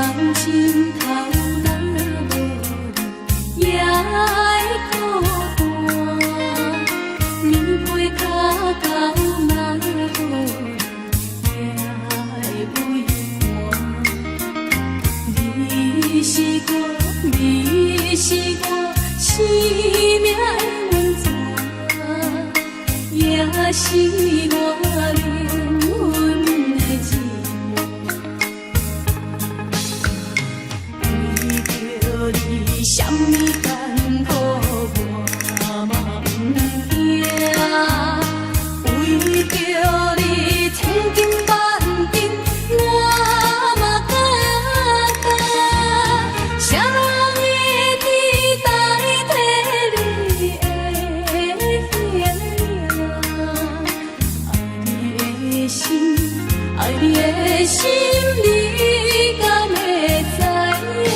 人心頭若無你，也會孤單。棉被跤狗若無你，也會畏寒。你是我，你是我生命的源泉，也是我靈魂的寂寞。為著你，啥物艱苦我嘛毋驚。為著你，千金萬金我嘛敢擔。誰人會知代替你的形影？愛你的心，愛你的心，你敢會知影？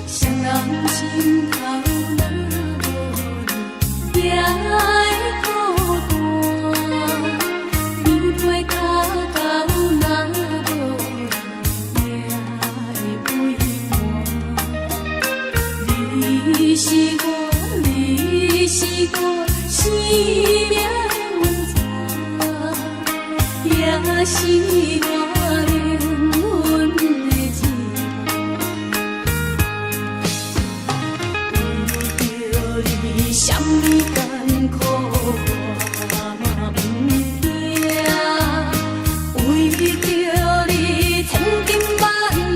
誰人心頭若無你，也會孤單。棉被跤狗若無你，也會畏寒。你是我，你是我生命的源泉，也是我靈魂的寂寞。為著你，啥物艱苦我嘛毋驚。為著你，千金萬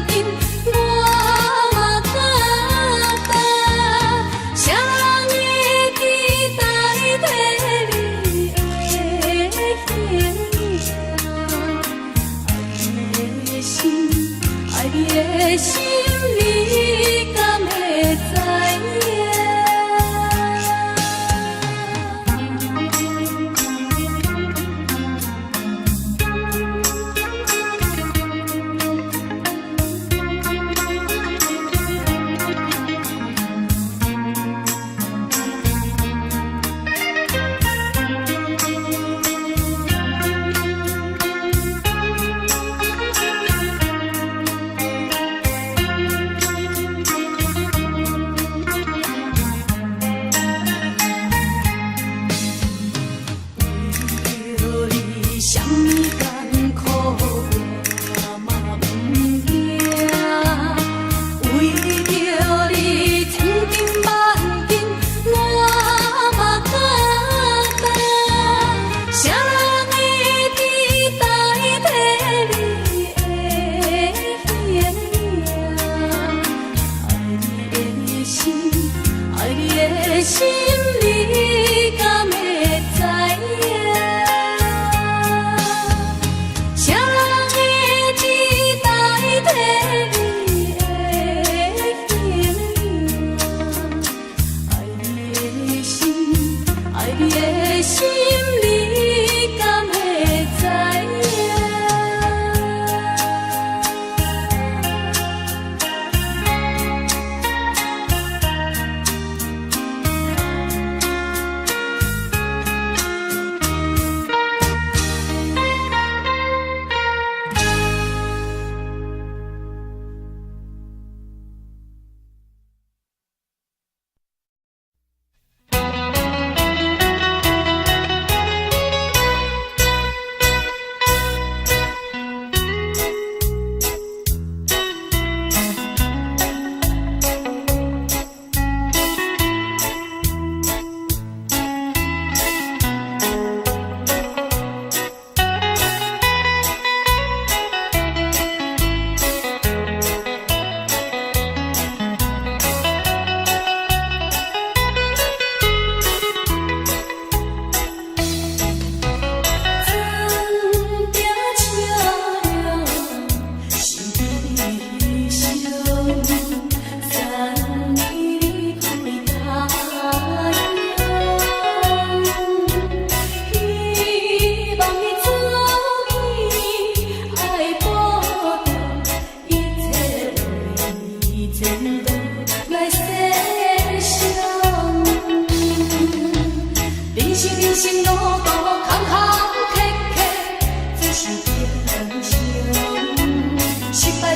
金我嘛敢擔。誰人會知代替你的形影？愛你的心，愛你的心，你敢會知影？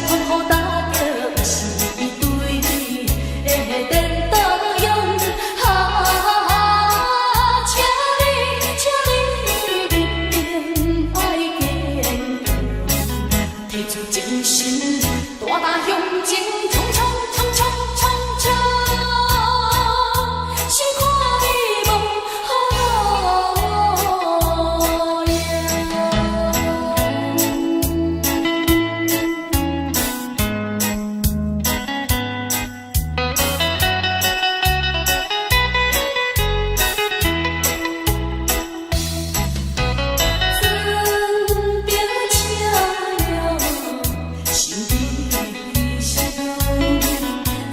痛苦打擊，是對你的顛倒用。啊，請你，請你一定愛堅強，提出精神，大膽向前衝衝衝衝衝衝，心肝你無好路用。船著車了，心伫上，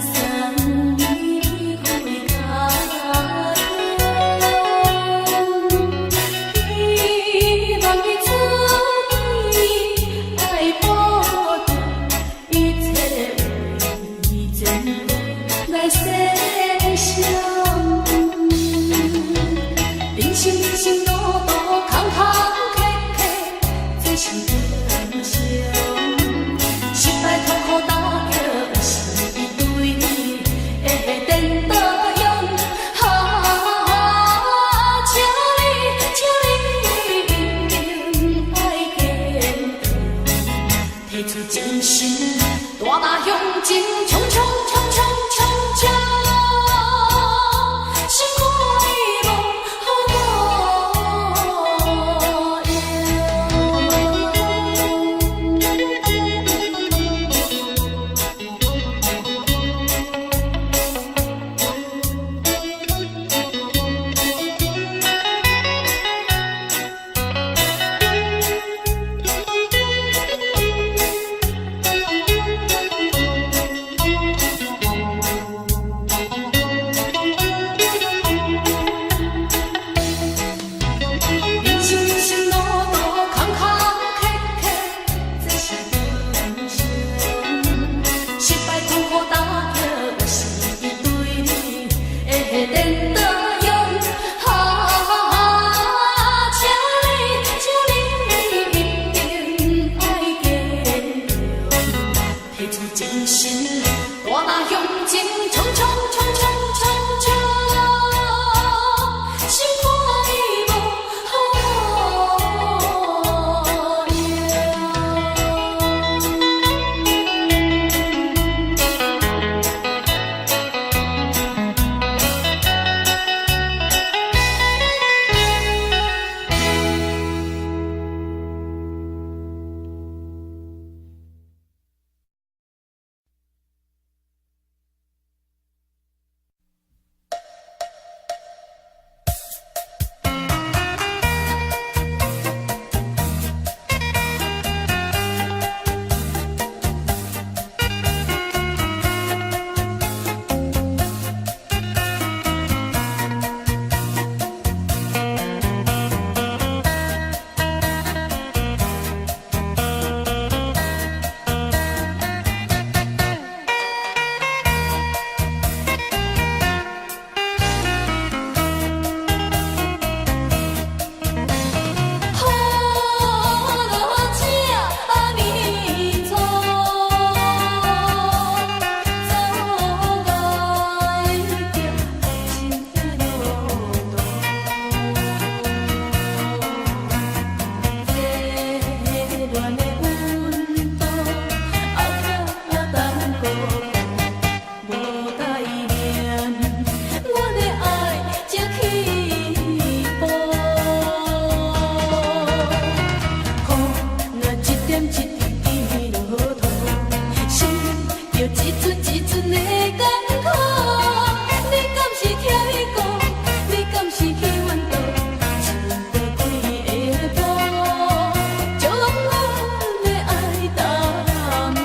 送你回家鄉。希望你自己愛保重，一切為前途來設想。人生人生路途坎坎坷坷，這是常。失敗痛苦打擊，是對你的顛倒用。啊，請你，請你一定愛堅強，提出精神，大膽向前衝衝衝衝衝衝，心肝你無好路用。人生人生路途坎坎坷坷，這是常。失敗痛苦打擊，是對你的顛倒用。啊，請你，請你一定愛堅強，提出精神，大膽向前衝衝衝衝衝衝，心肝你無好路用。好路這呢走，走來著愛情的路途。熱戀的溫度，後較等孤無代念，阮的愛才起步。雨若一點一滴滴落土，心就一寸一寸的艱苦。你敢是疼伊顧？你敢是彼阮倒？穿過幾个步，將阮的愛耽誤。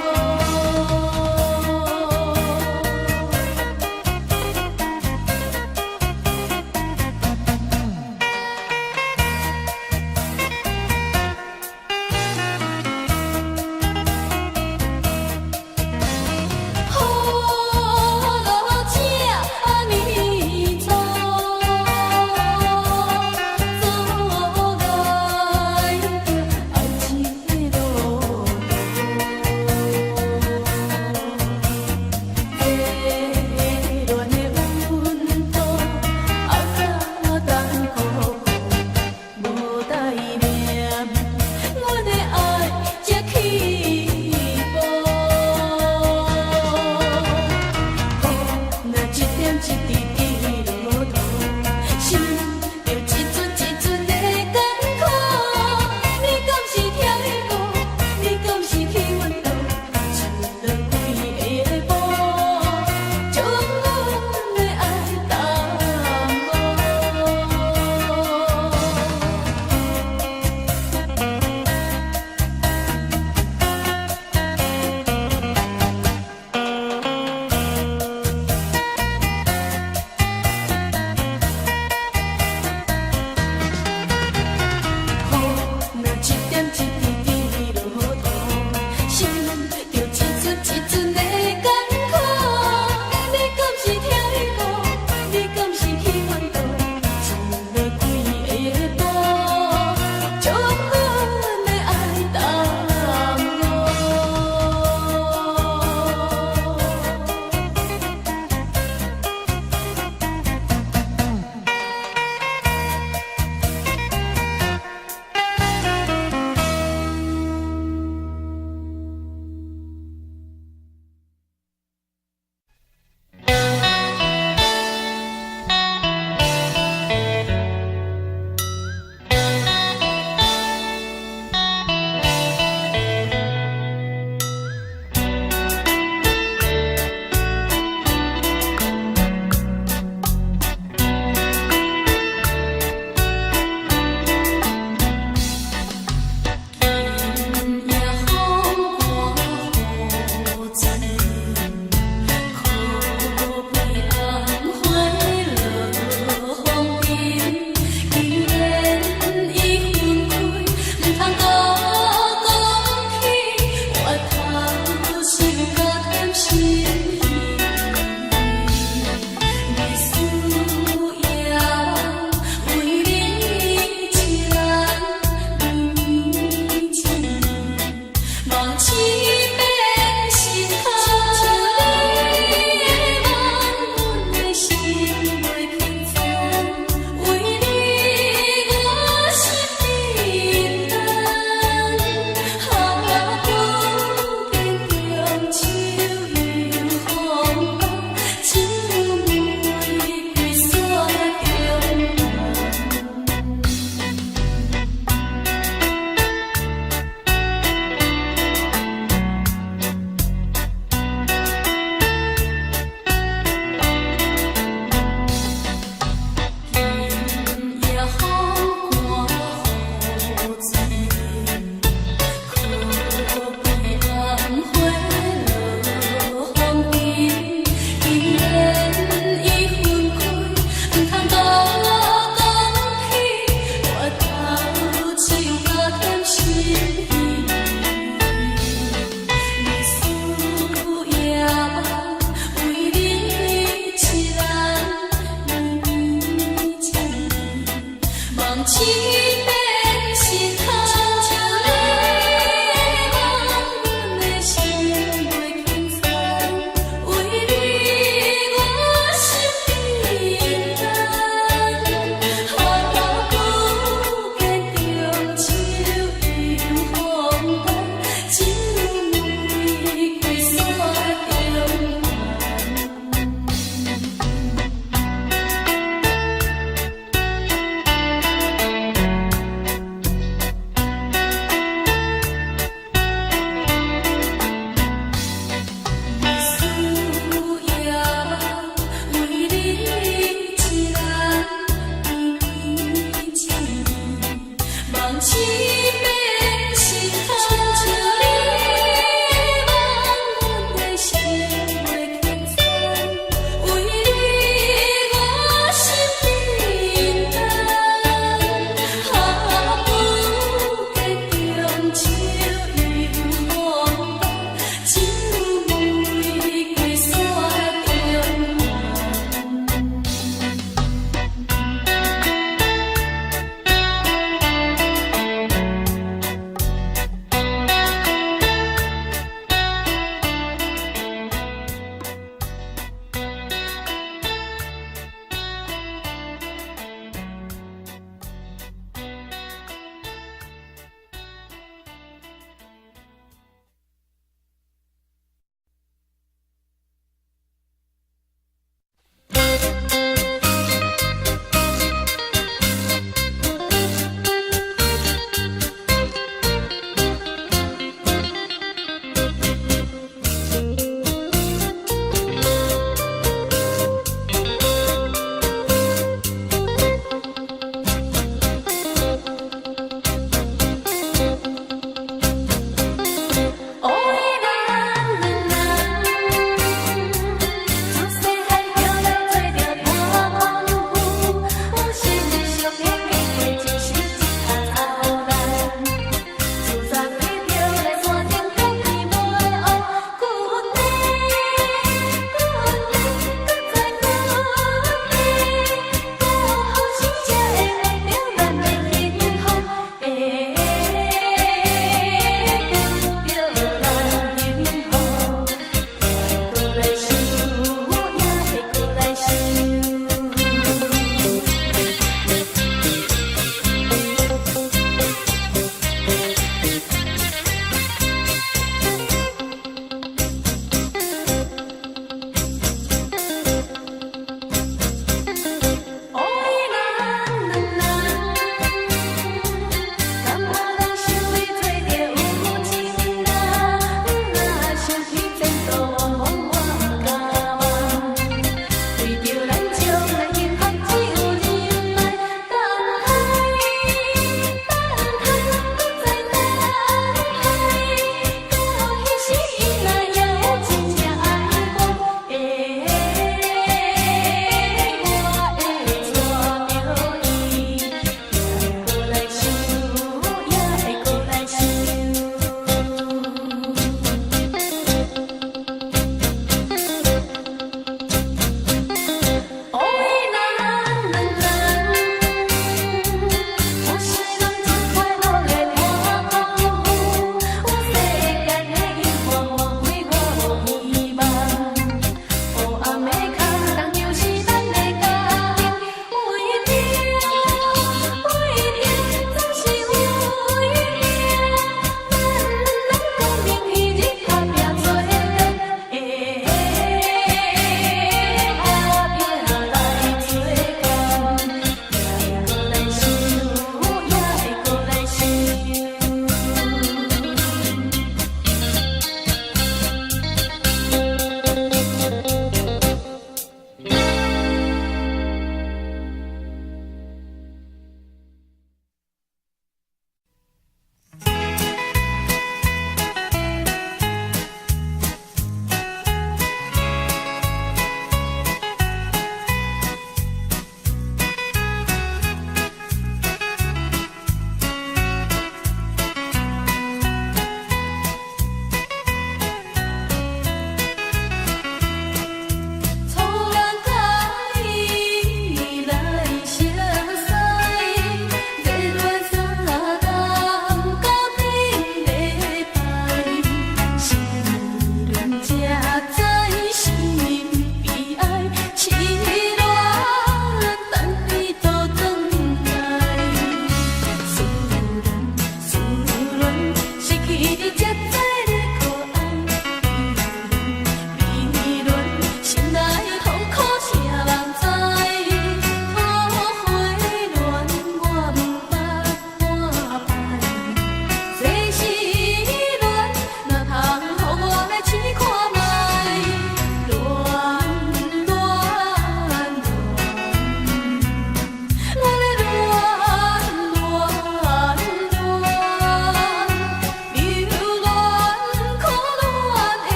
雨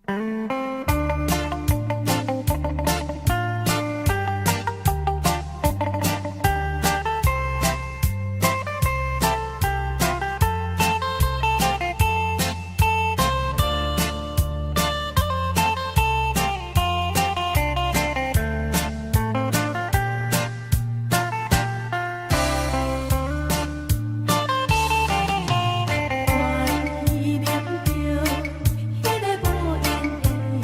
我念著彼个無緣的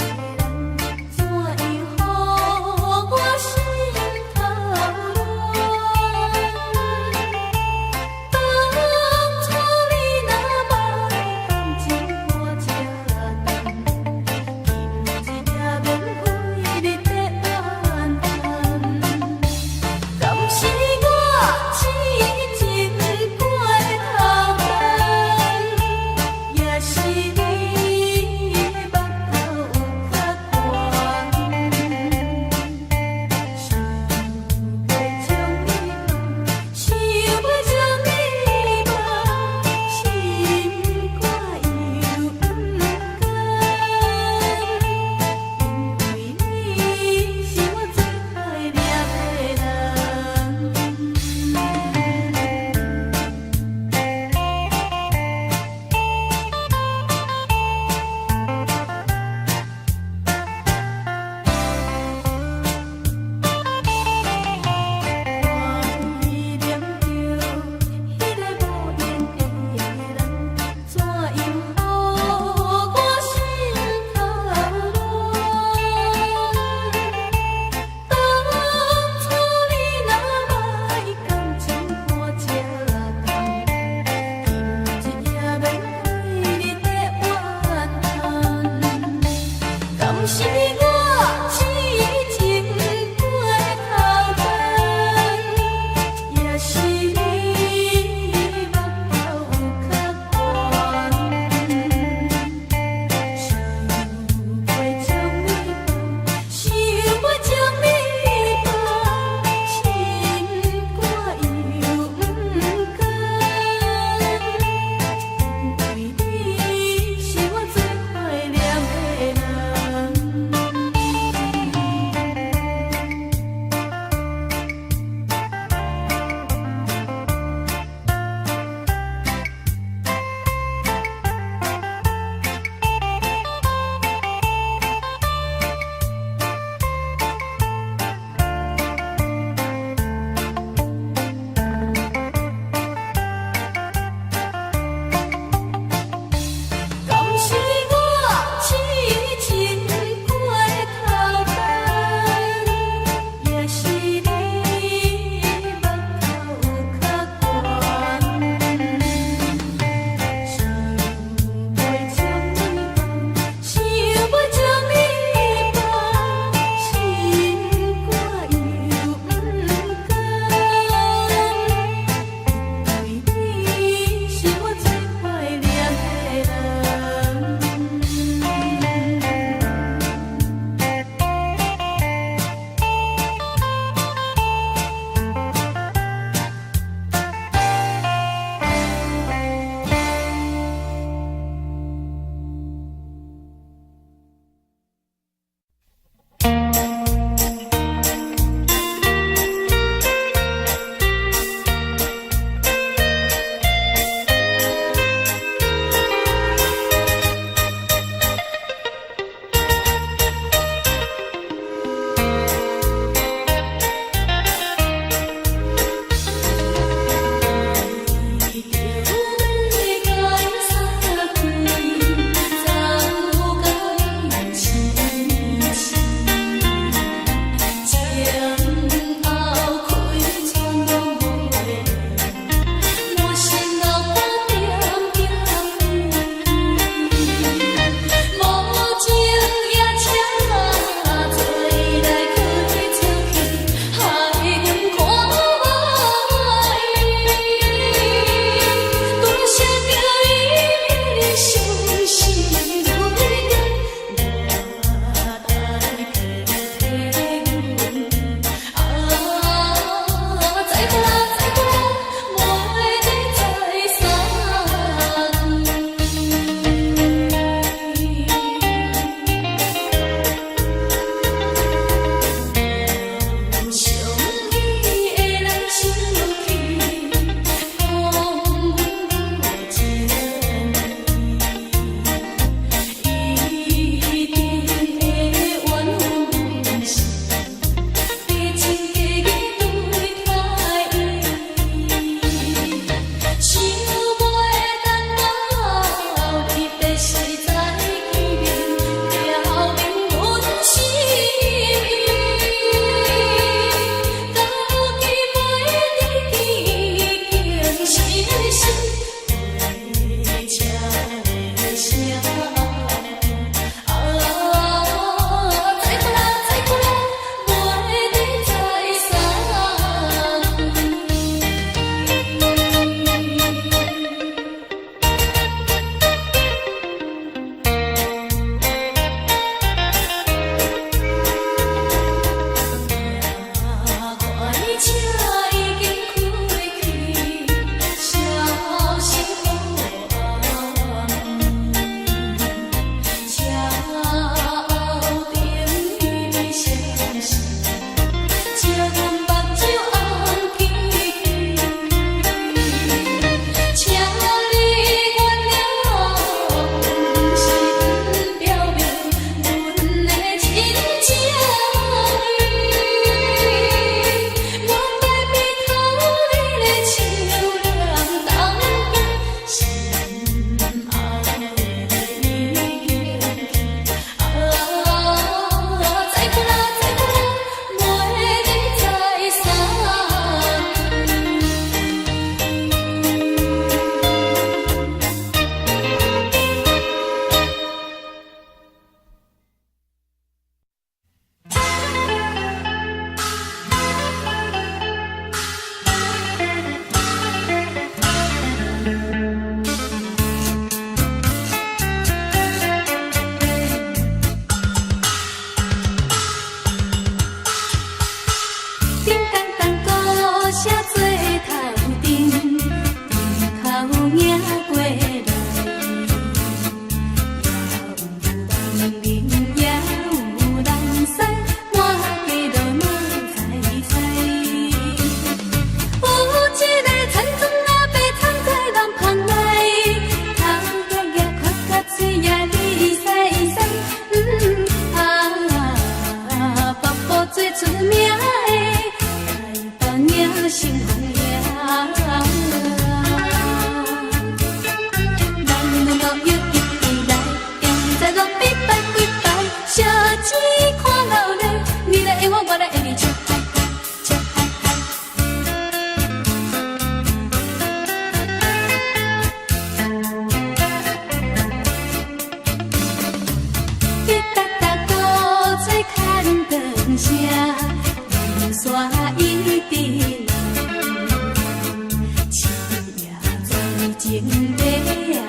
情的知影，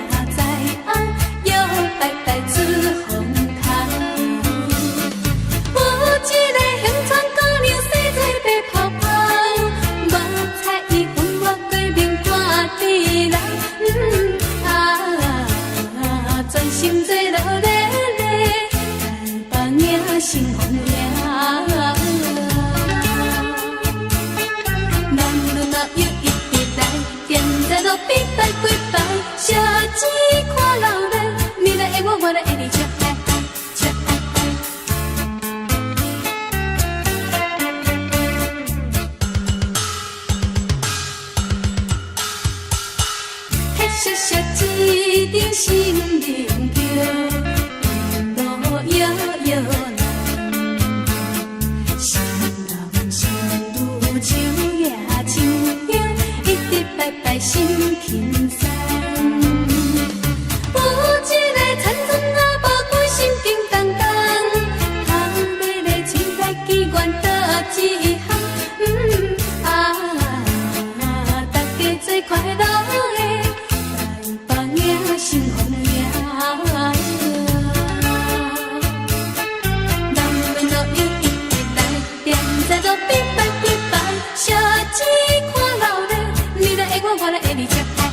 搖擺擺出風頭。有一个興川姑娘，生做白泡泡，目彩伊分我過面看佇人，啊，專心做落咧咧，台北迎新風迎。男女老幼一直來，踮在路邊拜幾擺，小子看鬧熱，你來愛我，我來愛你，笑愛愛，笑愛愛。彼小小一張心靈橋，沿路搖搖來，新男新女手攑手香，一直拜拜心輕鬆。有一个田村阿婆，規心叮當當，頭尾咧凊彩機關倒一項，啊，大家做快樂的台北迎新風迎。男女老幼一直來，踮在路邊拜幾擺，小子看鬧熱，你來愛我，我來愛你，笑愛愛，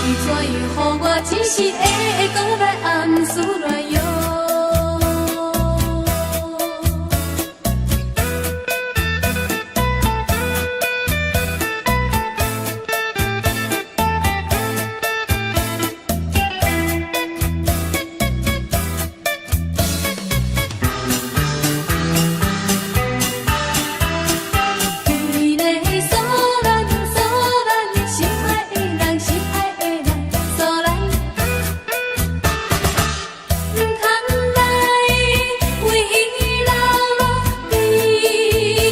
伊怎樣予我一時會閣來暗思亂喲？彼个蘇蘭蘇蘭，心愛的人，心愛的人，蘇蘭。毋通來為伊流落悲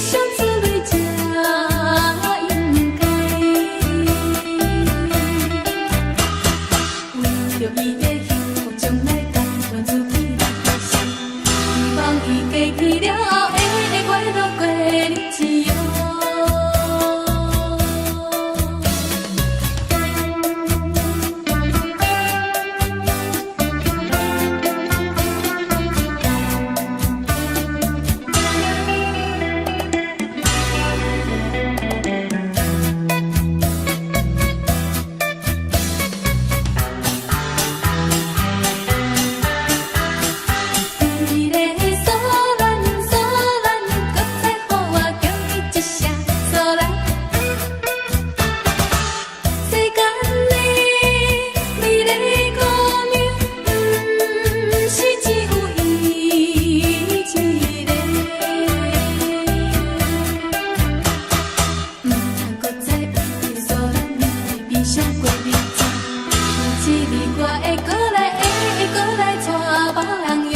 傷滋味才應該。為著伊的幸福，將來甘願自己來犧牲。希望伊嫁去了後，會快樂過日子喲。彼个蘇蘭蘇蘭，閣再予我叫伊一聲蘇蘭。世間的美麗姑娘，毋是只有伊一個。毋通閣再為蘇蘭的悲傷過日子。有一日我會閣來，會閣來娶別人喲。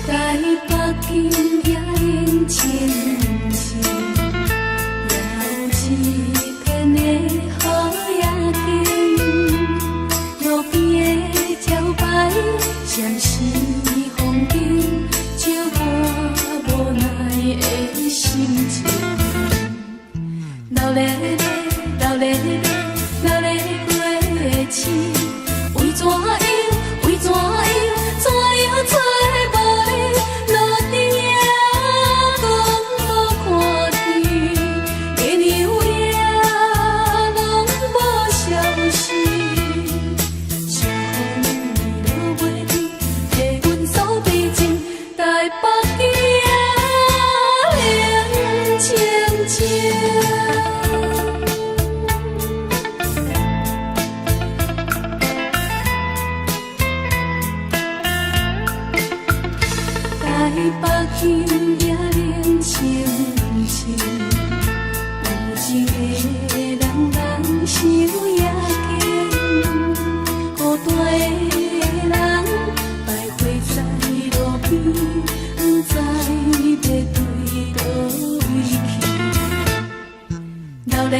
台北今夜冷清清，也有一片的好夜景。路邊的招牌閃是風景，像我無奈的心情。流咧咧，流咧咧，流咧過市，為怎樣？為怎樣？怎樣找無你？路燈也講無看見，月娘也攏無消息。想予你落袂去，替阮訴悲情，台北今夜冷清清。台北今夜冷清清，有情的人人想也紧，孤單的人徘徊在路邊，不知欲對佗位去。流咧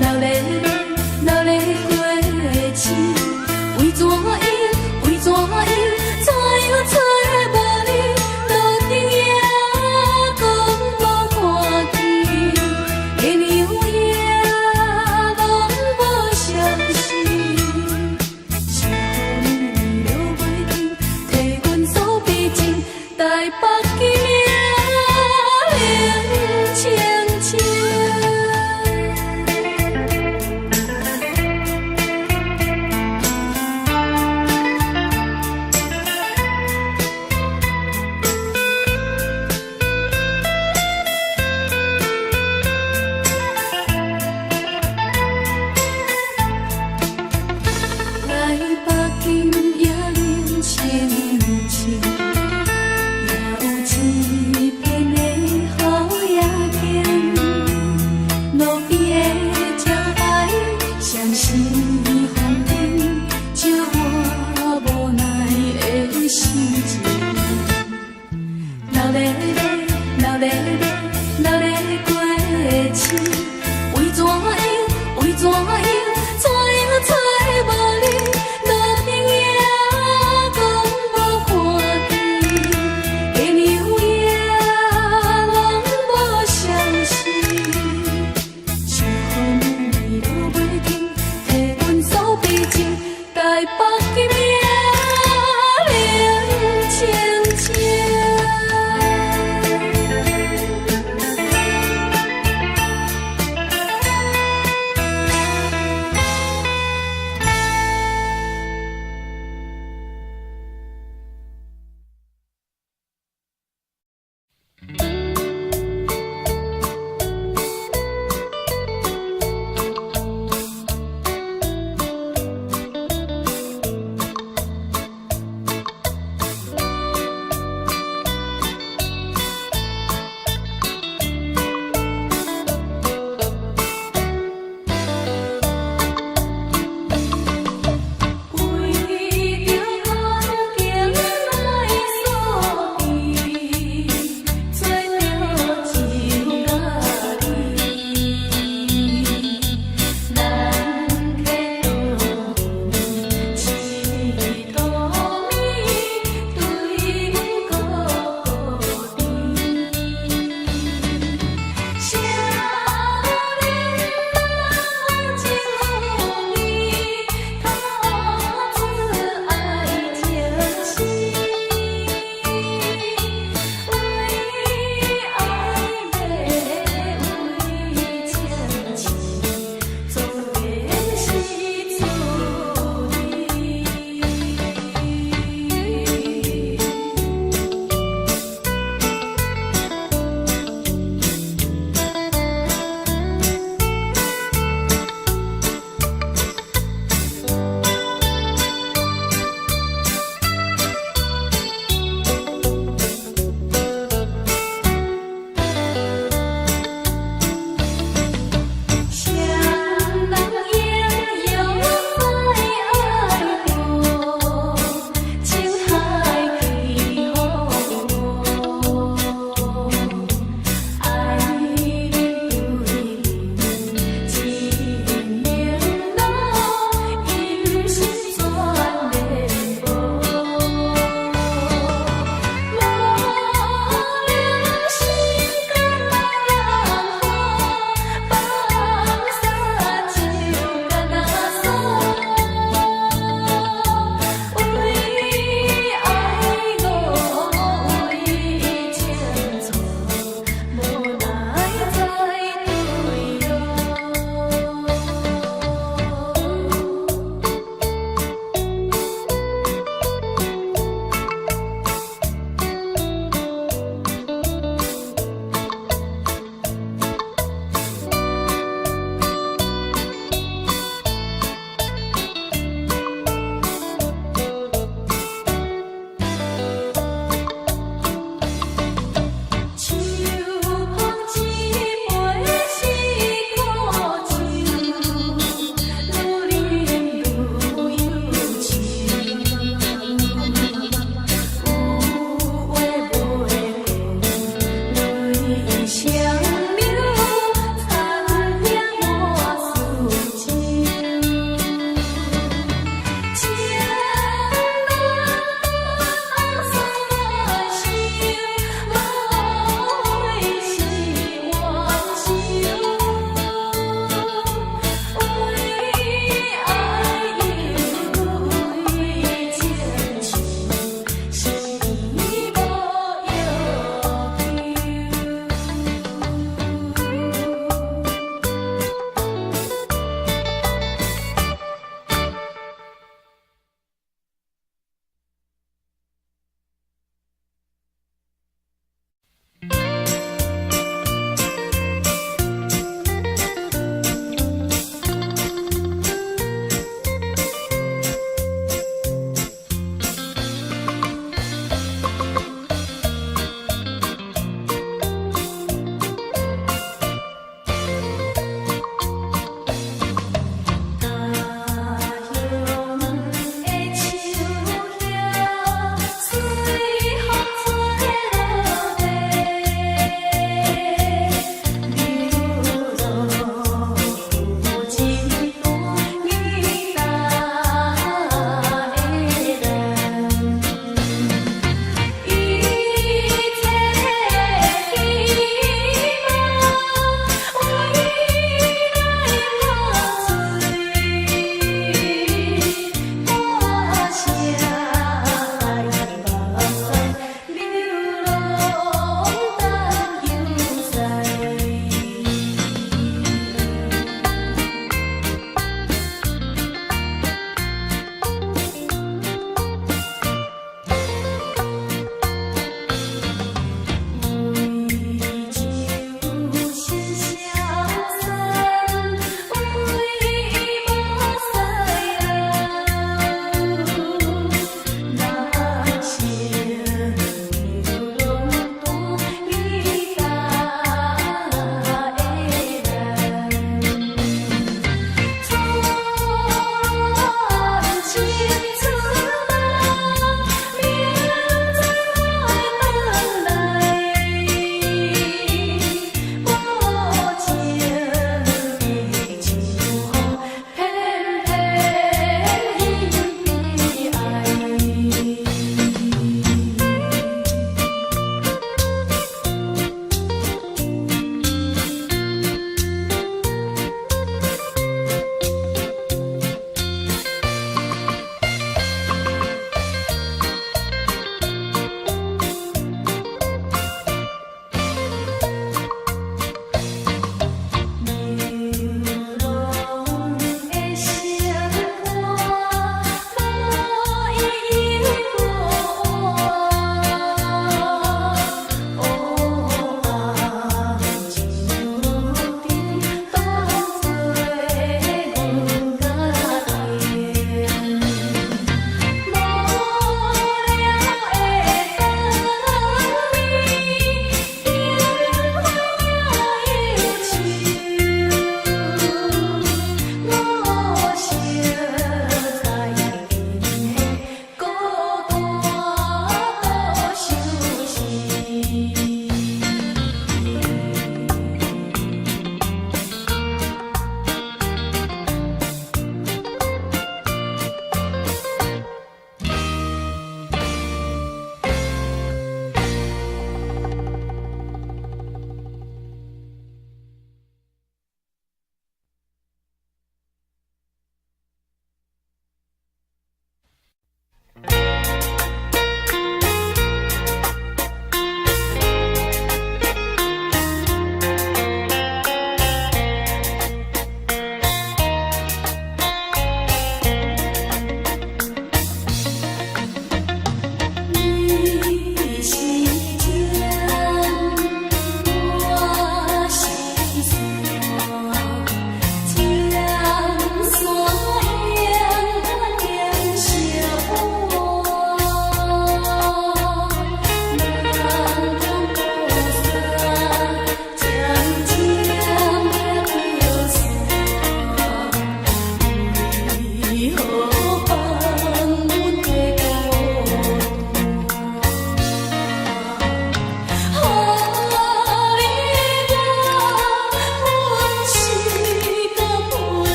流咧流咧過市，為怎樣？為怎樣？怎樣找無你？路燈也生風景，照我無奈的心情。流咧咧，流咧咧，流咧過星，為怎樣？為怎樣？怎樣揣無你？路邊也講無看見，嫁娘也攏無相信。想予阮落袂停，提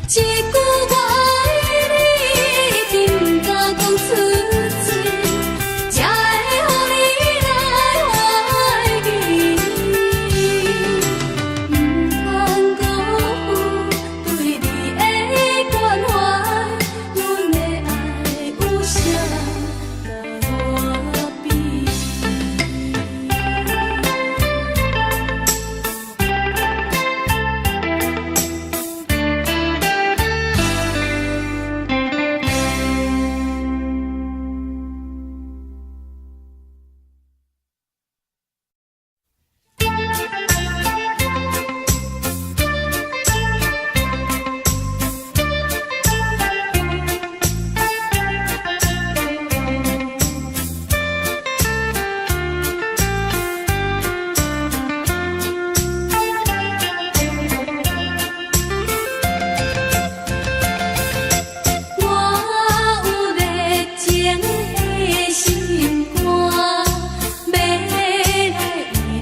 一句我愛你，毋敢講出嘴，才會予你來懷疑。毋通辜負對你的關懷，阮的愛有啥共我比？我有熱情的心肝，欲來為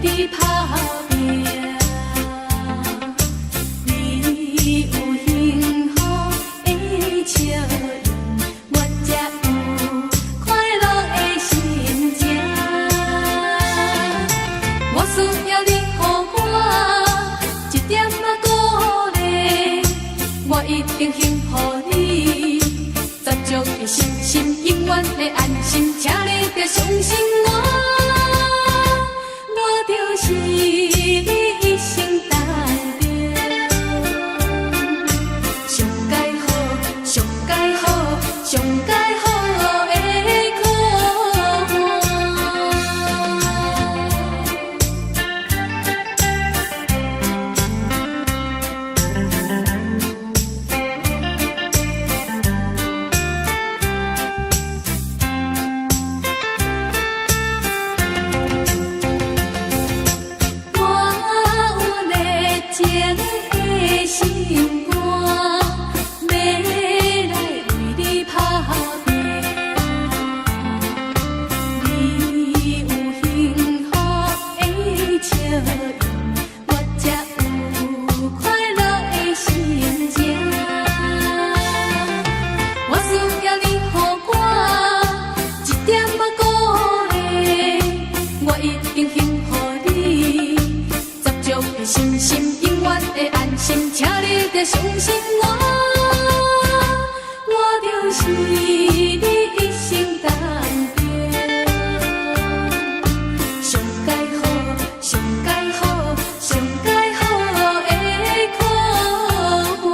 你拍拚。你有幸福的笑容，我才有快樂的心情。我需要你予我一點仔鼓勵，我一定幸福你。十足的信心，永遠的安心，請你著相信我，我就是你一生當中上佳好、上佳好、上佳好的伙伴。我有熱情的心肝，欲來為你拍拚。你有幸福的笑容，我才有快樂的心情。我需要你予我一點仔鼓勵，我一定幸福你。十足的信心，永遠的安心，請你著相信我，我就是你一生當中上佳好、上佳好、上佳好的伙伴。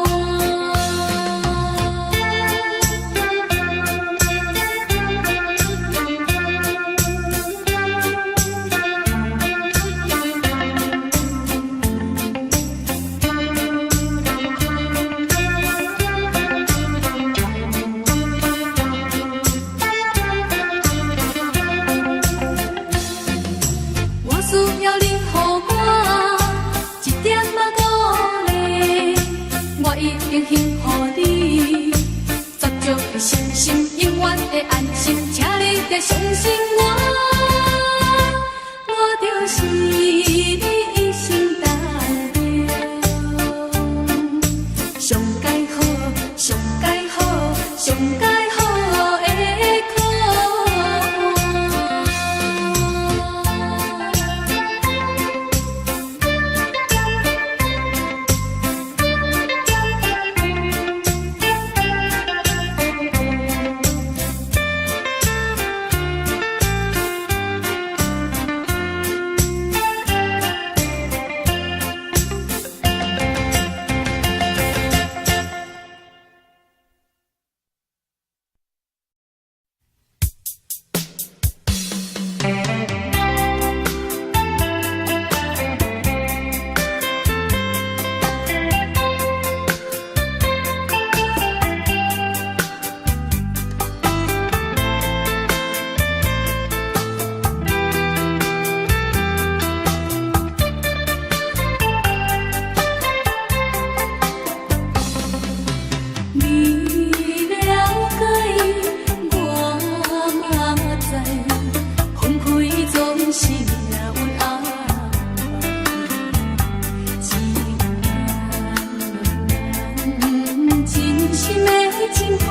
情懷，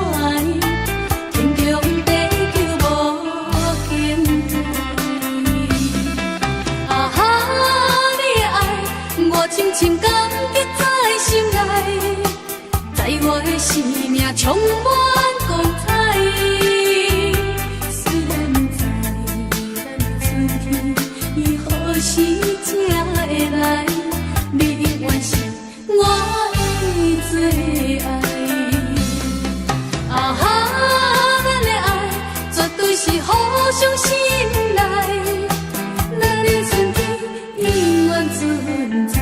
天長地久無間斷。啊哈，你的愛，我深深感激在心內，在我的生命充滿光彩。雖然不知咱的春天伊何時才會來，你永遠是我的最愛。啊哈，咱的愛絕對是互相信賴，咱的春天永遠存在。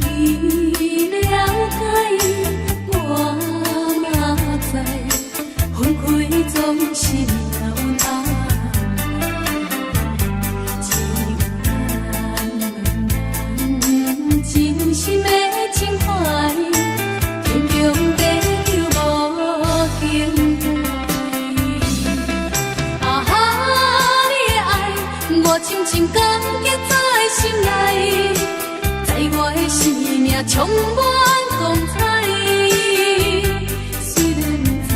你了解，我嘛知，分開總是命運安排，只有咱兩人真心的情懷，天長地久無間斷。啊哈，你的愛，我深深感激在心內，在我的生命充滿光彩。雖然不知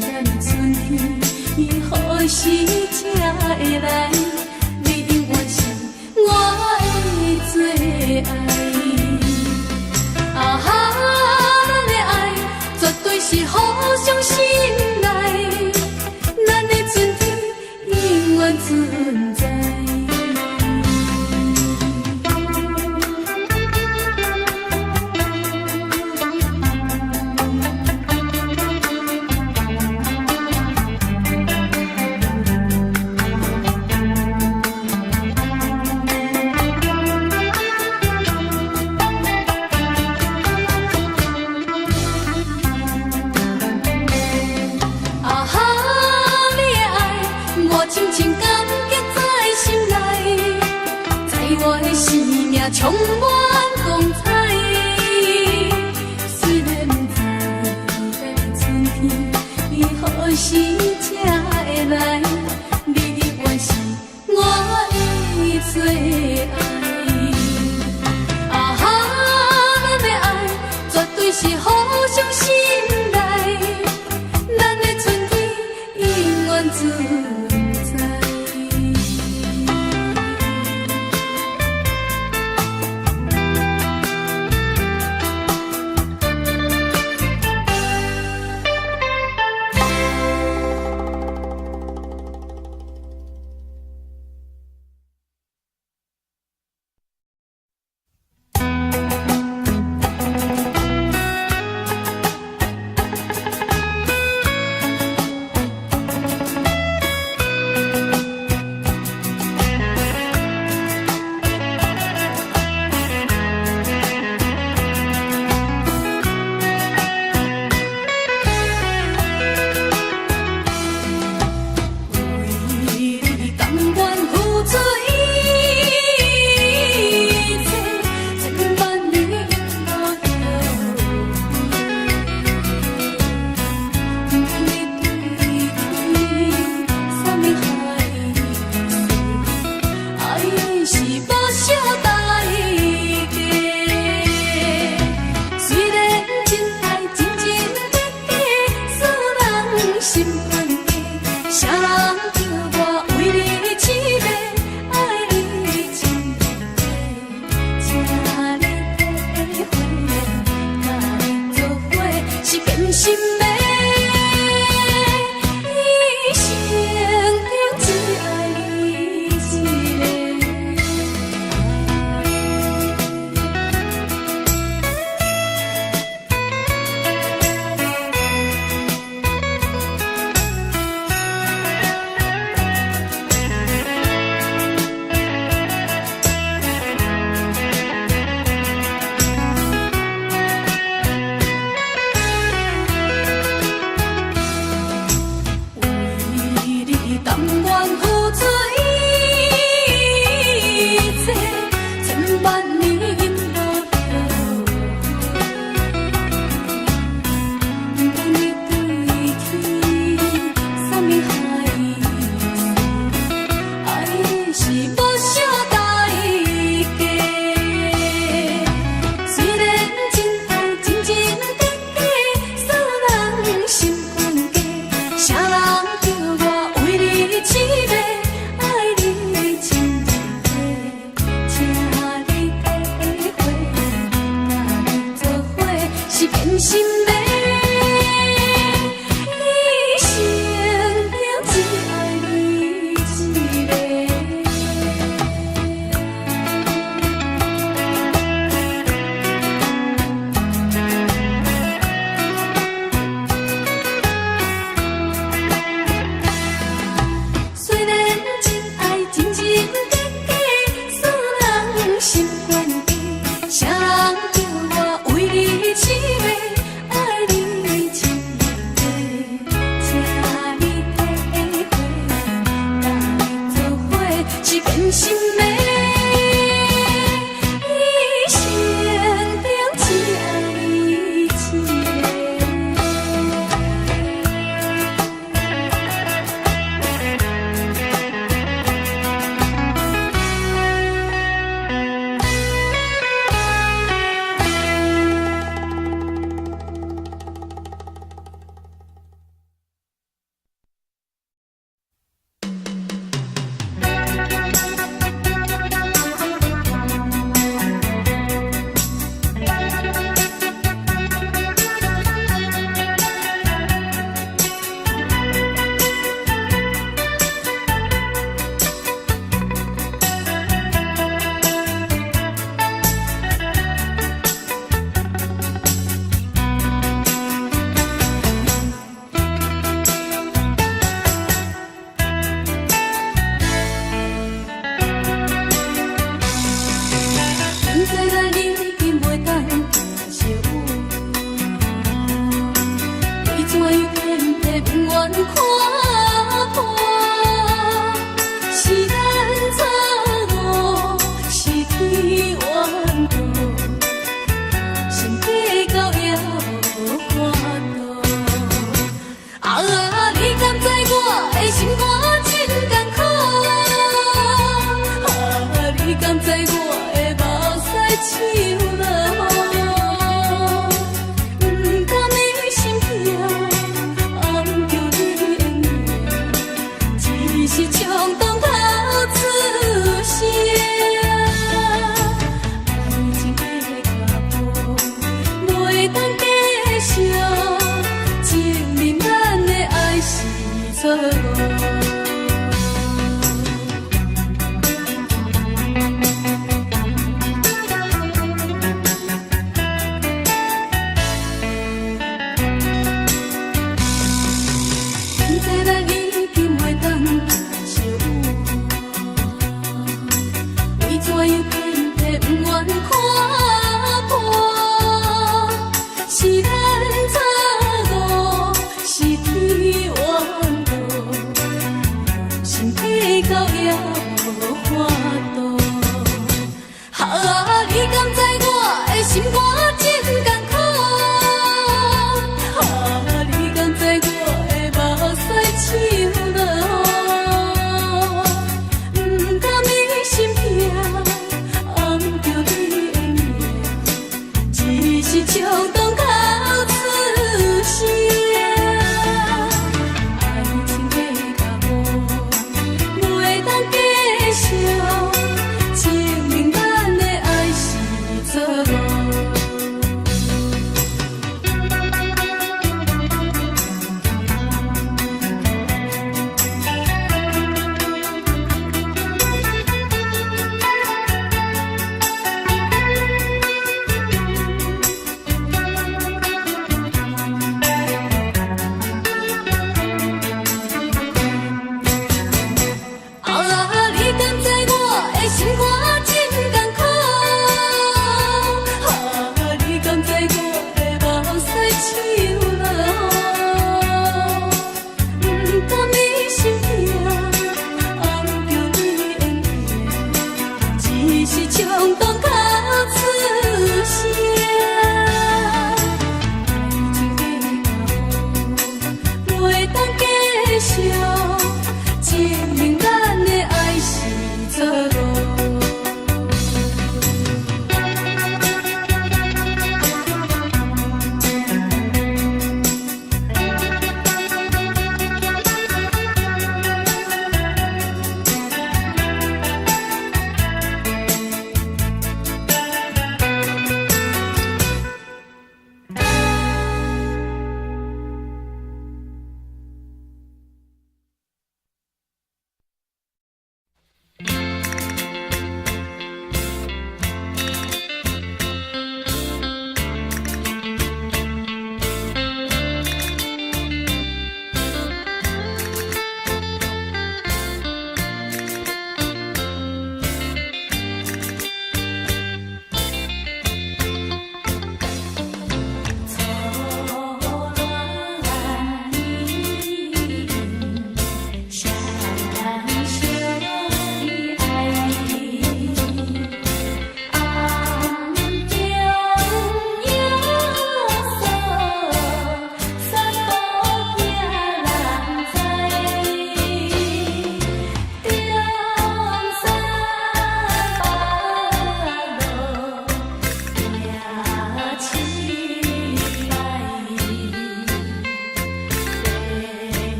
咱的春天伊何時才會來，你永遠是我的最愛。啊哈，咱的愛絕對是互相信賴，咱的春天永遠存在。啊哈，你的愛，我深深感激在心內，在我的生命充滿光彩。雖然不知咱的春天伊何時才會來，你永遠是我的最愛。啊哈，咱的愛絕對是互相信賴，咱的春天永遠存在。為你甘願付出一切，千萬年無後悔。不管你對天啥物海誓，愛是無惜代價。雖然真愛真真假假，使人心懸低，啥人叫我為你痴迷，愛你真假，請你體會，佮你做伙是甘心的。一生中只愛你一个。為你甘願付出一切，千萬年無後悔。知咱已經袂當疼惜？你怎樣偏偏不願看破？是咱錯誤，是天怨妒，心計較也無法度。啊，你敢知我的心肝真艱苦？啊，你敢知我的目屎真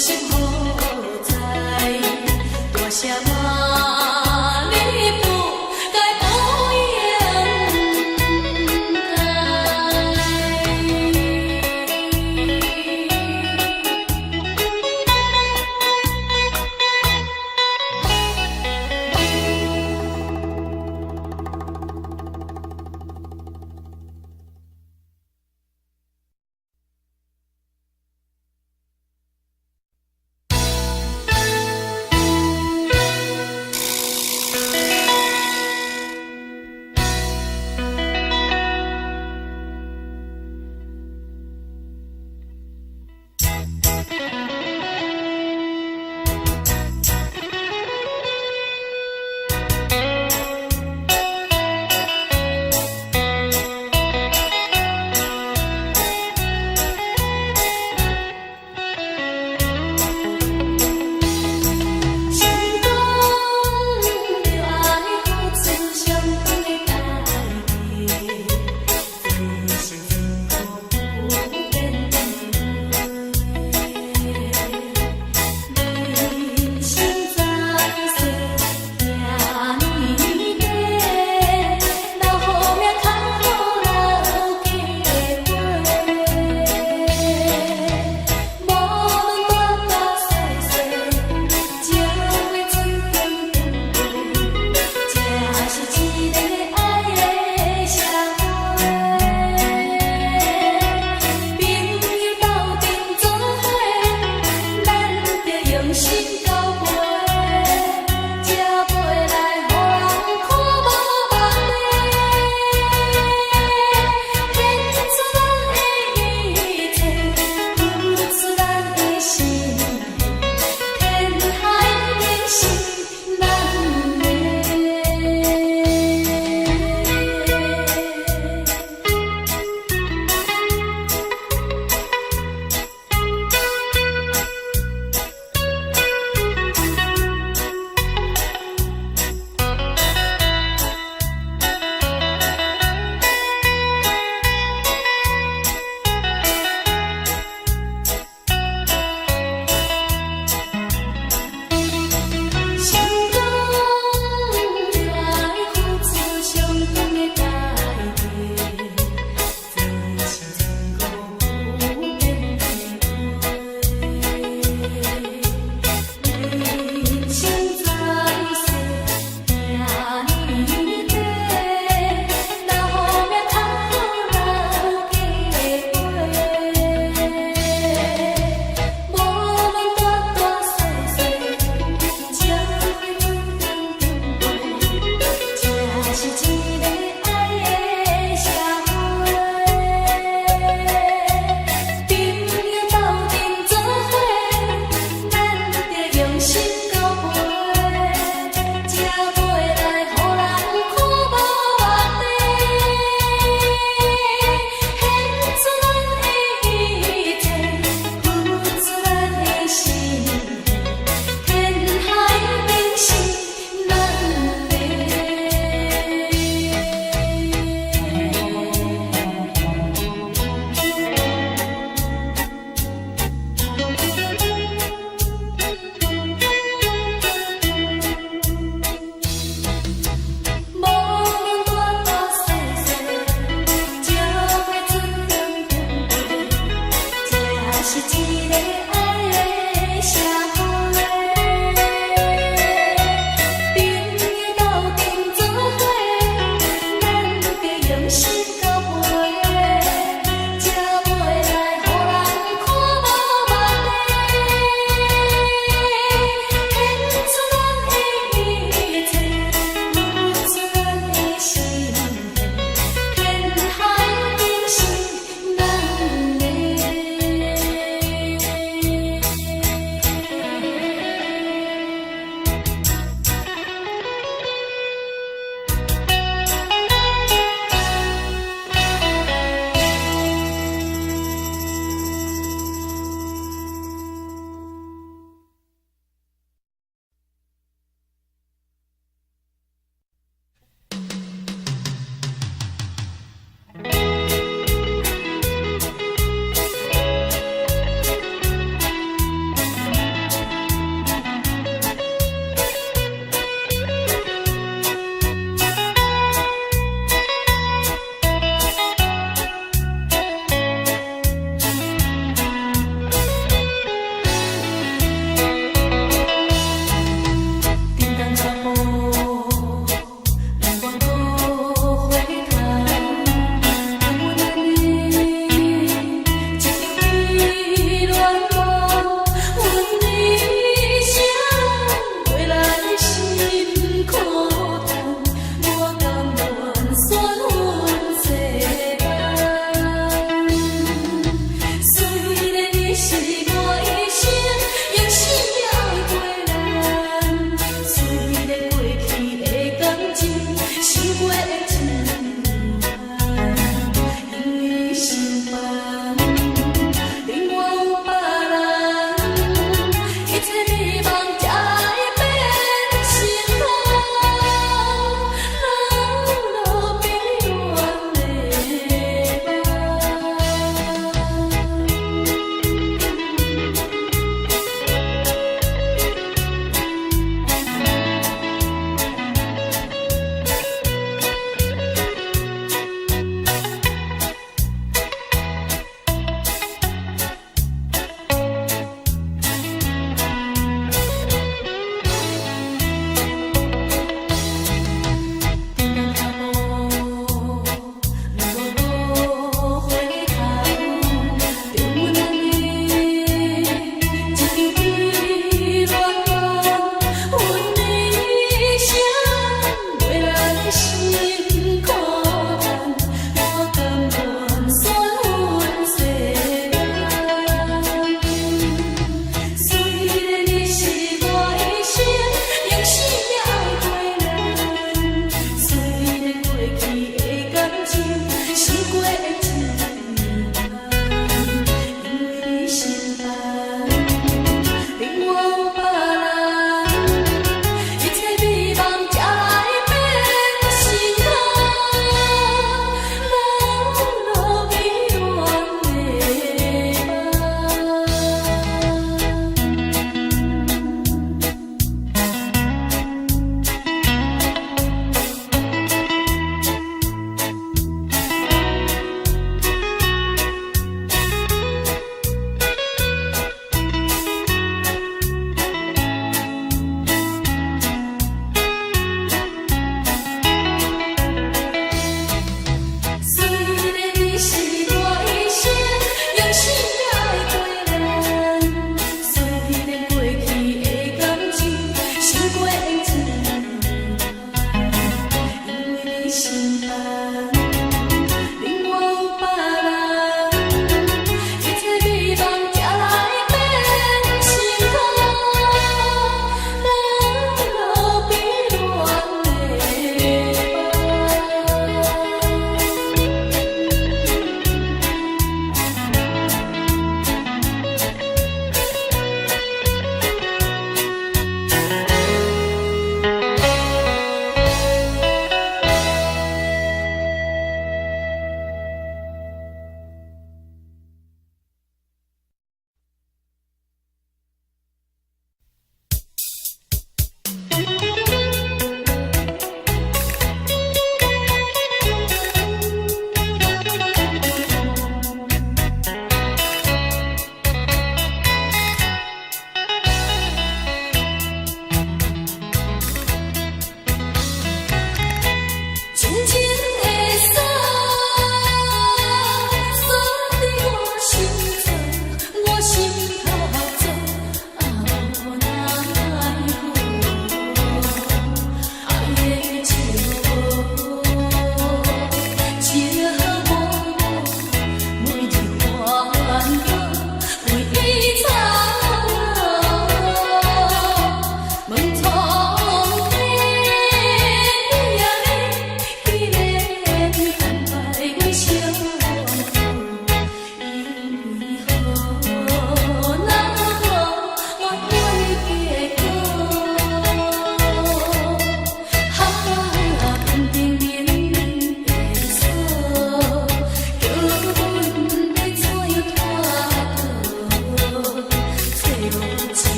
生。